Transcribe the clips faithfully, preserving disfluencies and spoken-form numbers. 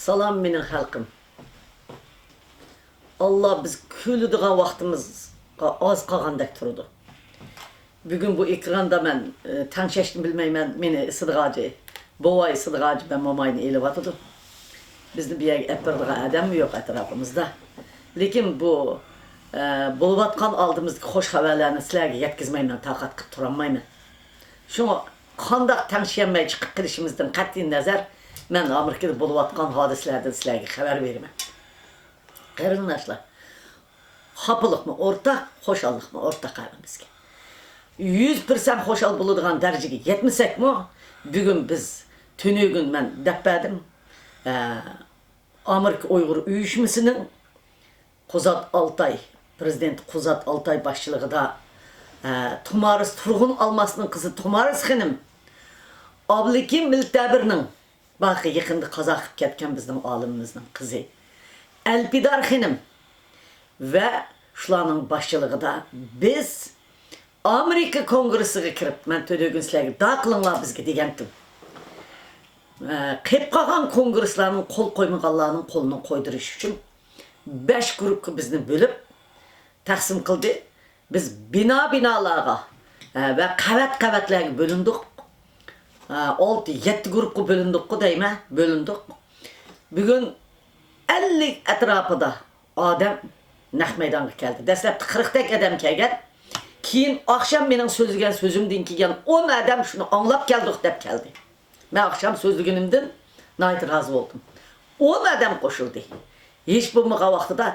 سالام مېنىڭ خەلقىم. ئاللا، بىز كۈلىدىغان ۋاقتىمىزغا ئاز قالغاندەك تۇرىدۇ. بۈگۈن بۇ ئېكراندا مەن، ئى، تەڭشەشنى بىلمەيمەن، مېنى ئېسىدىغاجى، بوۋاي ئېسىدىغاجى مەن موماينى ئېلىۋاتىدۇ. بىزنى بۇ يەرگە ئەپ بېرىدىغان ئادەممۇ يوق ئەتراپىمىزدا. لېكىن بۇ، ئە، بولۇۋاتقان ئالدىمىزدىكى خوش خەۋەرلەرنى سىلەرگە يەتكۈزمەيمەن، تاقەت قىلىپ تۇرالمايمەن. شۇڭا قانداق تەڭشىيەلمەي چىقىپ قېلىشىمىزدىن قەتئىي نەزەر، مەن ئامېرىكىدا بولۇۋاتقان ھادىسىلەردىن سىلەرگە خەۋەر بېرىمەن. قېرىنداشلار، خاپىلىقمۇ ئورتاق، خۇشاللىقمۇ ئورتاق ھەممىمىزگە. يۈز پىرسەنت خۇشال بولىدىغان دەرىجىگە يەتمىسەكمۇ، بۈگۈن بىز، تۈنۈگۈن مەن دەپ بەردىم، ئە، ئامېرىكا ئۇيغۇر ئۇيۇشمىسىنىڭ قۇزات ئالتاي، پىرېزىدېنت قۇزات ئالتاي باشچىلىقىدا، ئە، تۇمارىس تۇرغۇن ئالماسنىڭ قىزى تۇمارىس خېنىم، ئابلىكىم مىلتەبىرنىڭ، باقى يېقىندا قازا قىلىپ كەتكەن بىزنىڭ ئالىمىمىزنىڭ قىزى ئەلپىدار خېنىم ۋە شۇلارنىڭ باشچىلىقىدا بىز ئامېرىكا كونگرېسسىغا كىرىپ، مەن تۈنۈگۈن سىلەرگە دۇئا قىلىڭلار بىزگە دېگەنتىم. ئە، قېلىپ قالغان كونگرېسلارنىڭ قول قويمىغانلارنىڭ قولىنى قويدۇرۇش ئۈچۈن بەش گۇرۇپقا بىزنى بۆلۈپ، تەقسىم قىلدى. بىز بىنا-بىنالارغا، ئە، ۋە قەۋەت-قەۋەتلەرگە بۆلۈندۇق. ئە، ئالتە، يەتتە گۇرۇپقا بۆلۈندۇققۇ دەيمەن، بۆلۈندۇق. بۈگۈن ئەللىك ئەتراپىدا ئادەم نەق مەيدانغا كەلدى. دەسلەپتە قىرىقتەك ئادەم كەلگەن. كېيىن ئاخشام مېنىڭ سۆزلىگەن سۆزۈمدىن كېيىن ئون ئادەم شۇنى ئاڭلاپ كەلدۇق دەپ كەلدى. مەن ئاخشام سۆزلىگىنىمدىن ناھايىتى رازى بولدۇم. ئون ئادەم قوشۇلدى. ھېچ بولمىغان ۋاقتىدا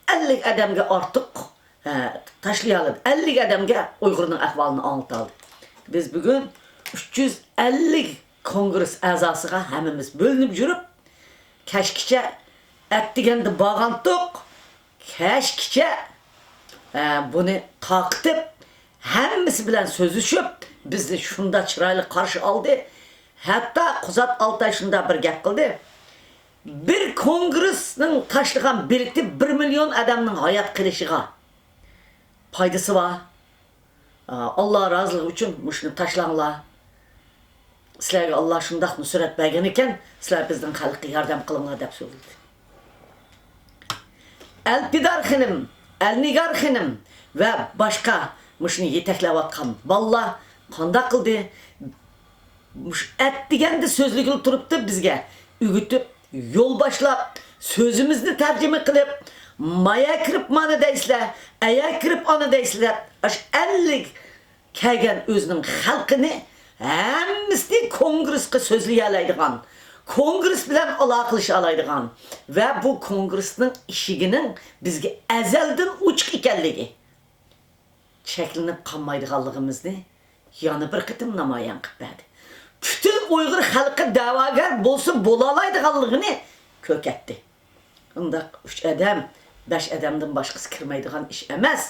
ئەللىك ئادەمگە ئارتۇق، ھە، تاشلىيالىدى. ئەللىك ئادەمگە ئۇيغۇرنىڭ ئەھۋالىنى ئاڭلىتالىدى. بىز بۈگۈن ئۈچ يۈز ئەللىك كونگرېس ئەزاسىغا ھەممىمىز بۆلۈنۈپ يۈرۈپ، كەچكىچە ئەتىگەندە بارغانتۇق، كەچكىچە، ئە، بۇنى تارقىتىپ، ھەممىسى بىلەن سۆزلىشىپ، بىزنى شۇنداق چىرايلىق قارشى ئالدى. ھەتتا قۇزات ئالتاي شۇنداق بىر گەپ قىلدى. بىر كونگرېسنىڭ تاشلىغان بېلىتى بىر مىليون ئادەمنىڭ ھايات قېلىشىغا پايدىسى بار. ئاللا رازىلىقى ئۈچۈن مۇشۇنى تاشلاڭلار. سىلەرگە ئاللا شۇنداق نۇسرەت بەرگەن ئىكەن، سىلەر بىزنىڭ خەلققە ياردەم قىلىڭلار دەپ سۆزلىدى. ئەلپىدار خېنىم، ئەلنىگار خېنىم ۋە باشقا مۇشۇنى يېتەكلەۋاتقان بالىلار قانداق قىلدى؟ مۇشۇ ئەتىگەندە سۆزلىگىلى تۇرۇپتۇ بىزگە ئۆگىتىپ، يول باشلاپ، سۆزىمىزنى تەرجىمە قىلىپ، مايا كىرىپ مانا دەيسىلەر، ئەيە كىرىپ ئانا دەيسىلەر. ئاشۇ ئەللىك كەلگەن ئۆزىنىڭ خەلقىنى ھەممىسىنى كونگرېسقا سۆزلىيەلەيدىغان، كونگرېس بىلەن ئالاقىلىشالايدىغان ۋە بۇ كونگرېسنىڭ ئىشىكىنىڭ بىزگە ئەزەلدىن ئوچۇق ئىكەنلىكى، چەكلىنىپ قالمايدىغانلىقىمىزنى يەنە بىر قېتىم نامايان قىلىپ بەردى. پۈتۈن ئۇيغۇر خەلقى دەۋاگەر بولسا بولالايدىغانلىقىنى كۆرسەتتى. ئۇنداق ئۈچ ئادەم، بەش ئادەمدىن باشقىسى كىرمەيدىغان ئىش ئەمەس.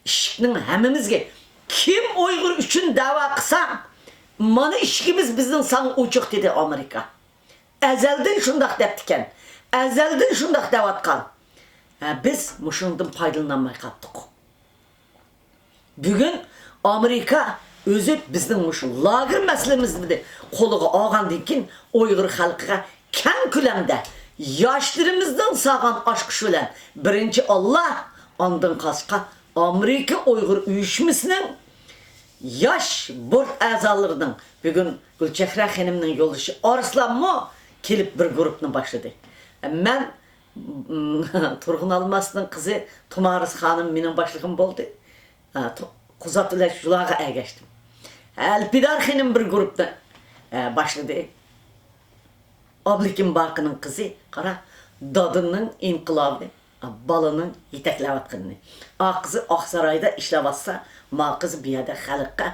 ئىشىكنىڭ ھەممىمىزگە، كىم ئۇيغۇر ئۈچۈن دەۋا قىلسا، مانا ئىشىكىمىز بىزنىڭ ساڭا ئوچۇق، دېدى ئامېرىكا. ئەزەلدىن شۇنداق دەپتىكەن. ئەزەلدىن شۇنداق دەۋاتقان. ھە، بىز مۇشۇنىڭدىن پايدىلىنالماي قاپتۇق. بۈگۈن ئامېرىكا ئۆزى بىزنىڭ مۇشۇ لاگېر مەسىلىمىزنى قولىغا ئالغاندىن كېيىن، ئۇيغۇر خەلقىگە كەڭ كۆلەمدە ياشلىرىمىزنىڭ سالغان ئاچقۇچى بىلەن بىرىنچى ئاللا، ئاندىن قاسقا ئامېرىكا ئۇيغۇر ئۇيۇشمىسىنىڭ ياش بورت ئەزالىرىنىڭ، بۈگۈن گۈلچېھرە خېنىمنىڭ يولدىشى ئارسلانمۇ كېلىپ بىر گۇرۇپنى باشلىدى. مەن تۇرغۇن ئالماسنىڭ قىزى تۇمارىس خانىم مېنىڭ باشلىقىم بولدى. ھە، تو-، قۇزات بىلەن شۇلارغا ئەگەشتىم. ئەلپىدار خېنىم بىر گۇرۇپنى، ھە، باشلىدى. ئابلىكىم باقىنىڭ قىزى، قارا، دادىنىڭ ئىنقىلابى، بالىنىڭ يېتەكلەۋاتقىنىنى. ئاقىزى ئاقسارايدا ئىشلەۋاتسا، ماقىزى بۇ يەردە خەلققە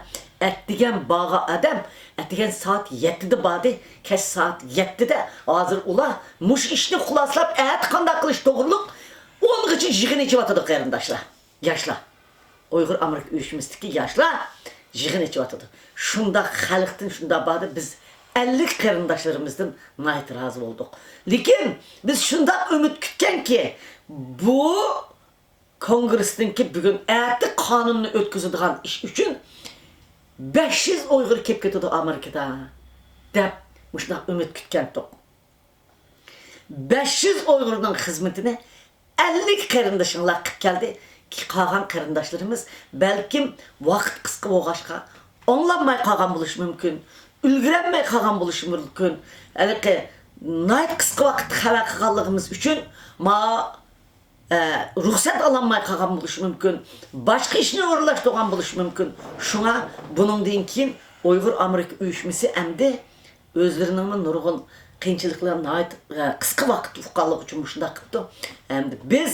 ئەتىگەن بارغان ئادەم، ئەتىگەن سائەت يەتتىدە باردى، كەچ سائەت يەتتىدە، ھازىر ئۇلار مۇشۇ ئىشنى خۇلاسىلاپ، ئەتە قانداق قىلىش توغرۇلۇق ئونغىچە يىغىن ئېچىۋاتىدۇ، قېرىنداشلار. ياشلار. ئۇيغۇر ئامېرىكا ئۇيۇشمىسىدىكى ياشلار يىغىن ئېچىۋاتىدۇ. شۇنداق خەلقتىن شۇنداق باردى، بىز ئەللىك قېرىنداشلىرىمىزدىن ناھايىتى رازى بولدۇق. لېكىن بىز شۇنداق ئۈمىد كۈتكەنكى، بۇ كونگرېستىنكى بۈگۈن ئەتە قانۇننى ئۆتكۈزىدىغان ئىش ئۈچۈن بەش يۈز ئۇيغۇر كېلىپ كېتىدۇ ئامېرىكىدا، دەپ مۇشۇنداق ئۈمىد كۈتكەنتۇق. بەش يۈز ئۇيغۇرنىڭ خىزمىتىنى ئەللىك قېرىندىشىڭلار قىلىپ كەلدى. قالغان قېرىنداشلىرىمىز بەلكىم ۋاقىت قىسقا بولغاچقا ئاڭلانماي قالغان بولۇشى مۇمكىن، ئۈلگۈرەلمەي قالغان بولۇشى مۇمكىن. ھېلىقى ناھايىتى قىسقا ۋاقىتتا خەۋەر قىلغانلىقىمىز ئۈچۈن ما ئە، رۇخسەت ئالالماي قالغان بولۇشى مۇمكىن، باشقا ئىشنى ئورۇنلاشتۇرغان بولۇشى مۇمكىن. شۇڭا بۇنىڭدىن كېيىن ئۇيغۇر ئامېرىكا ئۇيۇشمىسى ئەمدى ئۆزلىرىنىڭمۇ نۇرغۇن قىيىنچىلىقلار ناھايىتى، ئە، قىسقا ۋاقىت ئۇققانلىقى ئۈچۈن مۇشۇنداق قىپتۇ. ئەمدى بىز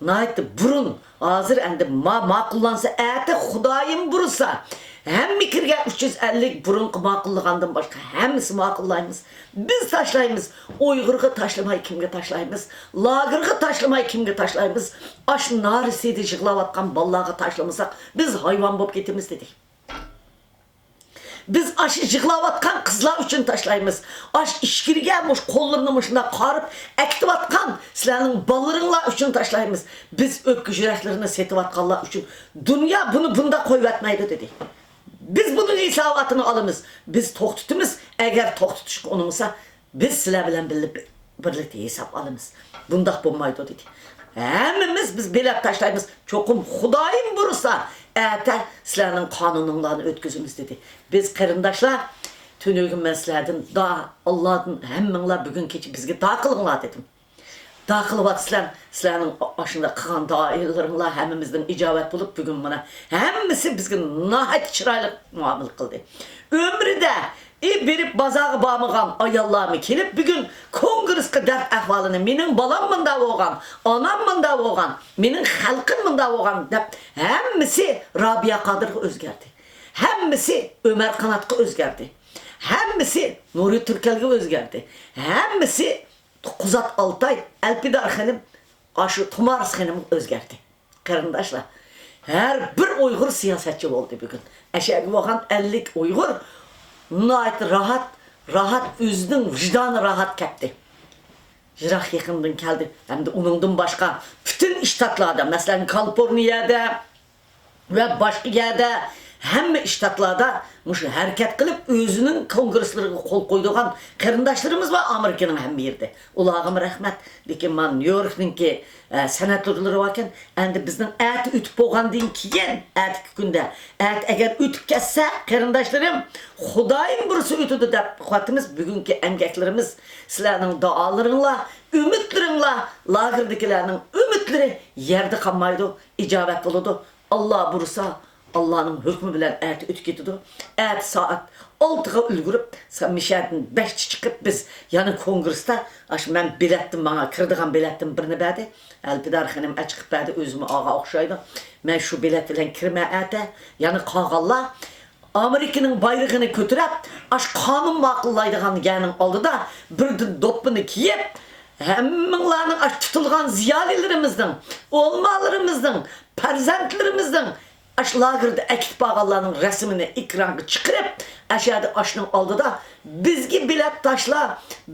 ناھايىتى بۇرۇن، ھازىر ئەمدى ما-، ماقۇللانسا، ئەتە خۇدايىم بۇيرۇسا، ھەممە كىرگەن ئۈچ يۈز ئەللىك بۇرۇنقى ماقۇللىغاندىن باشقا ھەممىسى ماقۇللايمىز. بىز تاشلايمىز. ئۇيغۇرغا تاشلىماي كىمگە تاشلايمىز؟ لاگېرغا تاشلىماي كىمگە تاشلايمىز؟ ئاشۇ نارەسىدە يىغلاۋاتقان بالىلارغا تاشلىمىساق، بىز ھايۋان بولۇپ كېتىمىز، دېدى. بىز ئاشۇ يىغلاۋاتقان قىزلار ئۈچۈن تاشلايمىز. ئاشۇ ئىچكىرىگە مۇشۇ قوللىرىنى مۇشۇنداق قارىپ ئەكېتىۋاتقان سىلەرنىڭ بالىلىرىڭلار ئۈچۈن تاشلايمىز. بىز ئۆپكە يۈرەكلىرىنى سېتىۋاتقانلار ئۈچۈن دۇنيا بۇنى بۇنداق قويۇۋەتمەيدۇ، دېدى. بىز بۇنىڭ ھېساباتىنى ئالىمىز. بىز توختىتىمىز. ئەگەر توختىتىشقا ئۇنىمىسا، بىز سىلەر بىلەن بىللە بىرلىكتە ھېساب ئالىمىز. بۇنداق بولمايدۇ، دېدى. ھەممىمىز بىز بېلەت تاشلايمىز. چوقۇم خۇدايىم بۇيرۇسا، ئەتە سىلەرنىڭ قانۇنۇڭلارنى ئۆتكۈزىمىز، دېدى. بىز قېرىنداشلار، تۈنۈگۈن مەن سىلەردىن دا-، ئاللادىن ھەممىڭلار بۈگۈن كېچە بىزگە دۇئا قىلىڭلار، دېدىم. دۇئا قىلىۋاتىسىلەر، سىلەرنىڭ ئاشۇنداق قىلغان دۇئالىرىڭلار ھەممىمىزدىن ئىجابەت بولۇپ، بۈگۈن مانا ھەممىسى بىزگە ناھايىتى چىرايلىق مۇئامىلە قىلدى. ئۆمرىدە ئى بېرىپ بازارغا بارمىغان ئاياللارمۇ كېلىپ، بۈگۈن كونگرېسقا دەرد ئەھۋالىنى، مېنىڭ بالام مۇنداق بولغان، ئانام مۇنداق بولغان، مېنىڭ خەلقىم مۇنداق بولغان دەپ، ھەممىسى رابىيە قادىرغا ئۆزگەردى. ھەممىسى ئۆمەر قاناتقا ئۆزگەردى. ھەممىسى نۇرى تۈركەلگە ئۆزگەردى. ھەممىسى قۇزات ئالتاي، ئەلپىدار خېنىم، ئاشۇ تۇمارىس خېنىمغا ئۆزگەردى. قېرىنداشلار، ھەر بىر ئۇيغۇر سىياسەتچى بولدى بۈگۈن. ئەشەگە بولغان ئەللىك ئۇيغۇر ناھايىتى راھەت، راھەت، ئۆزىنىڭ ۋىجدانى راھەت كەتتى. يىراق يېقىندىن كەلدى. ھەمدە ئۇنىڭدىن باشقا پۈتۈن شتاتلاردا، مەسىلەن، كالىفورنىيەدە، ۋە باشقا يەردە، ھەممە شتاتلاردا مۇشۇ ھەرىكەت قىلىپ، ئۆزىنىڭ كونگرېسلىرىغا قول قويىدىغان قېرىنداشلىرىمىز بار ئامېرىكىنىڭ ھەممە يېرىدە. ئۇلارغىمۇ رەھمەت. لېكىن مانا نيۇ يوركنىڭكى، ئە، سېناتورلىرى باركەن، ئەمدى بىزنىڭ ئەتە ئۆتۈپ بولغاندىن كېيىن، ئەتىكى كۈندە، ئەتە ئەگەر ئۆتۈپ كەتسە، قېرىنداشلىرىم، خۇدايىم بۇيرۇسا ئۆتىدۇ دەپ قىلىۋاتىمىز. بۈگۈنكى ئەمگەكلىرىمىز، سىلەرنىڭ دۇئالىرىڭلار، ئۈمىدلىرىڭلار، لاگېردىكىلەرنىڭ ئۈمىدلىرى يەردە قالمايدۇ، ئىجابەت بولىدۇ. ئاللا بۇيرۇسا، ئاللانىڭ ھۆكمى بىلەن ئەتە ئۆتۈپ كېتىدۇ. ئەتە سائەت ئالتىغا ئۈلگۈرۈپ، سا-، مىشەدىن بەشتە چىقىپ، بىز يەنە كونگرېستا، ئاشۇ مەن بېلەتتىن، ماڭا كىرىدىغان بېلەتتىن بىرنى بەردى. ئەلپىدار خېنىم ئەچىقىپ بەردى، ئۆزىمۇ ئالغان ئوخشايدۇ. مەن شۇ بېلەت بىلەن كىرىمەن ئەتە. يەنە قالغانلار ئامېرىكىنىڭ بايرىقىنى كۆتۈرۈپ، ئاشۇ قانۇن ماقۇللايدىغان يەرنىڭ ئالدىدا بىردىن دوپپىنى كىيىپ، ھەممىڭلارنىڭ ئاشۇ تۇتۇلغان زىيالىيلىرىمىزنىڭ، ئۆلىمالىرىمىزنىڭ، پەرزەنتلىرىمىزنىڭ ئاشۇ لاگېردا ئەكېتىپ بارغانلارنىڭ رەسىمىنى ئېكرانغا چىقىرىپ، ئەشەدە ئاشۇنىڭ ئالدىدا، «بىزگە بېلەت تاشلا،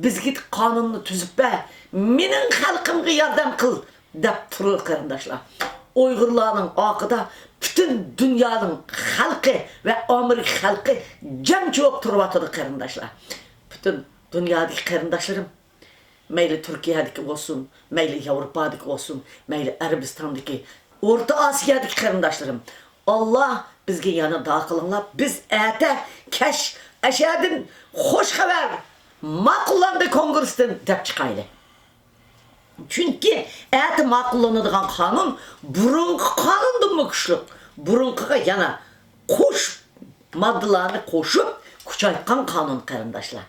بىزگە قانۇننى تۈزۈپ بەر، مېنىڭ خەلقىمگە ياردەم قىل» دەپ تۇرۇڭ، قېرىنداشلار. ئۇيغۇرلارنىڭ ئارقىدا پۈتۈن دۇنيانىڭ خەلقى ۋە ئامېرىكا خەلقى جەم چوۋۇپ تۇرۇۋاتىدۇ، قېرىنداشلار. پۈتۈن دۇنيادىكى قېرىنداشلىرىم، مەيلى تۈركىيەدىكى بولسۇن، مەيلى ياۋروپادىكى بولسۇن، مەيلى ئەرەبىستاندىكى، ئورتا ئاسىيادىكى قېرىنداشلىرىم، ئاللا بىزگە يەنە دۇئا قىلىڭلار، بىز ئەتە كەچ ئەشەدىن خوش خەۋەر، ماقۇللاندى كونگرېستىن دەپ چىقايلى. چۈنكى ئەتە ماقۇللىنىدىغان قانۇن بۇرۇنقى قانۇندىنمۇ كۈچلۈك، بۇرۇنقىغا يەنە قوش ماددىلارنى قوشۇپ كۈچەيتكەن قانۇن، قېرىنداشلار.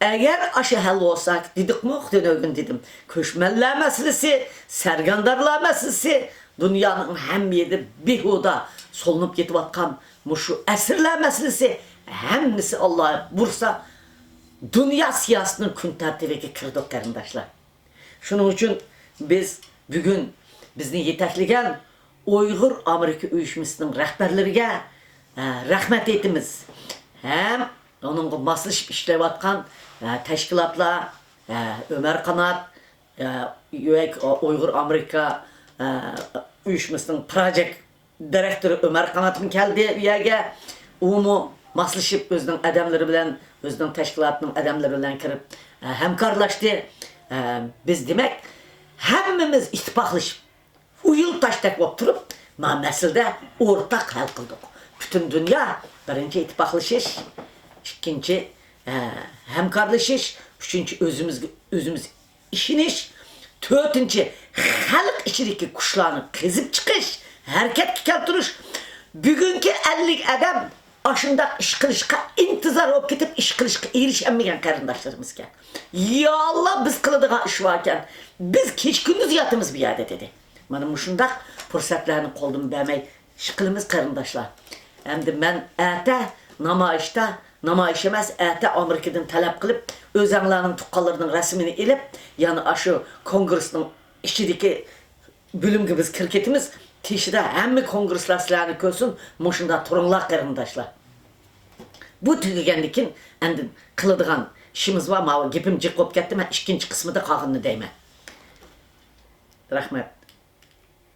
ئەگەر ئاشۇ ھەل بولسا، دېدۇقمۇ، تۈنۈگۈن دېدىم، كۆچمەنلەر مەسىلىسى، سەرگەردانلار مەسىلىسى، دۇنيانىڭ ھەممە يېرىدە بىھۇدە سولىنىپ كېتىۋاتقان مۇشۇ ئەسىرلەر مەسىلىسى، ھەممىسى، ئاللا بۇيرۇسا، دۇنيا سىياسىتىنىڭ كۈن تەرتىپىگە كىرىدۇ، قېرىنداشلار. شۇنىڭ ئۈچۈن بىز بۈگۈن بىزنى يېتەكلىگەن ئۇيغۇر ئامېرىكا ئۇيۇشمىسىنىڭ رەھبەرلىرىگە، ئە، رەھمەت ئېيتىمىز. ھەم ئۇنىڭغا ماسلىشىپ ئىشلەۋاتقان، ئە، تەشكىلاتلار، ئە، ئۆمەر قانات، ئە، يۈەك، ئۇيغۇر ئامېرىكا، ئە، ئۇيۇشمىسىنىڭ پراجېكت دىرېكتورى ئۆمەر قاناتمۇ كەلدى ئۇ يەرگە. ئۇمۇ ماسلىشىپ ئۆزىنىڭ ئادەملىرى بىلەن، ئۆزىنىڭ تەشكىلاتىنىڭ ئادەملىرى بىلەن كىرىپ، ئە، ھەمكارلاشتى. ئە، بىز دېمەك ھەممىمىز ئىتتىپاقلىشىپ، ئۇيۇل تاشتەك بولۇپ تۇرۇپ، ما مەسىلىدە ئورتاق ھەل قىلدۇق. پۈتۈن دۇنيا بىرىنچى ئىتتىپاقلىشىش، ئىككىنچى، ئە، ھەمكارلىشىش، ئۈچىنچى ئۆزىمىزگە ئۆزىمىز ئىشىنىش، تۆتىنچى خەلق ئىچىدىكى كۈچلەرنى قېزىپ چىقىش، ھەرىكەتكە كەلتۈرۈش. بۈگۈنكى ئەللىك ئادەم ئاشۇنداق ئىش قىلىشقا ئىنتىزار بولۇپ كېتىپ، ئىش قىلىشقا ئېرىشەلمىگەن قېرىنداشلىرىمىزكەن. يا ئاللا، بىز قىلىدىغان ئىش باركەن، بىز كېچە كۈندۈز ياتىمىز بۇ يەردە، دېدى. مانا مۇشۇنداق پۇرسەتلەرنى قولدىن بەرمەي ئىش قىلىمىز قېرىنداشلار. ئەمدى مەن ئەتە نامايىشتا، نامايىش ئەمەس، ئەتە ئامېرىكىدىن تەلەپ قىلىپ، ئۆزەڭلارنىڭ تۇغقانلىرىنىڭ رەسىمىنى ئېلىپ، يەنە ئاشۇ كونگرېسنىڭ ئىچىدىكى بۆلۈمگە بىز كىرىپ كېتىمىز. تېشىدا ھەممە كونگرېسلار سىلەرنى كۆرسۇن، مۇشۇنداق تۇرۇڭلار قېرىنداشلار. بۇ تۈگىگەندىن كېيىن ئەندىن قىلىدىغان ئىشىمىز بار. ماۋۇ گېپىم جىق بولۇپ كەتتى، مەن ئىككىنچى قىسمىدا قالغىنىنى دەيمەن. رەھمەت.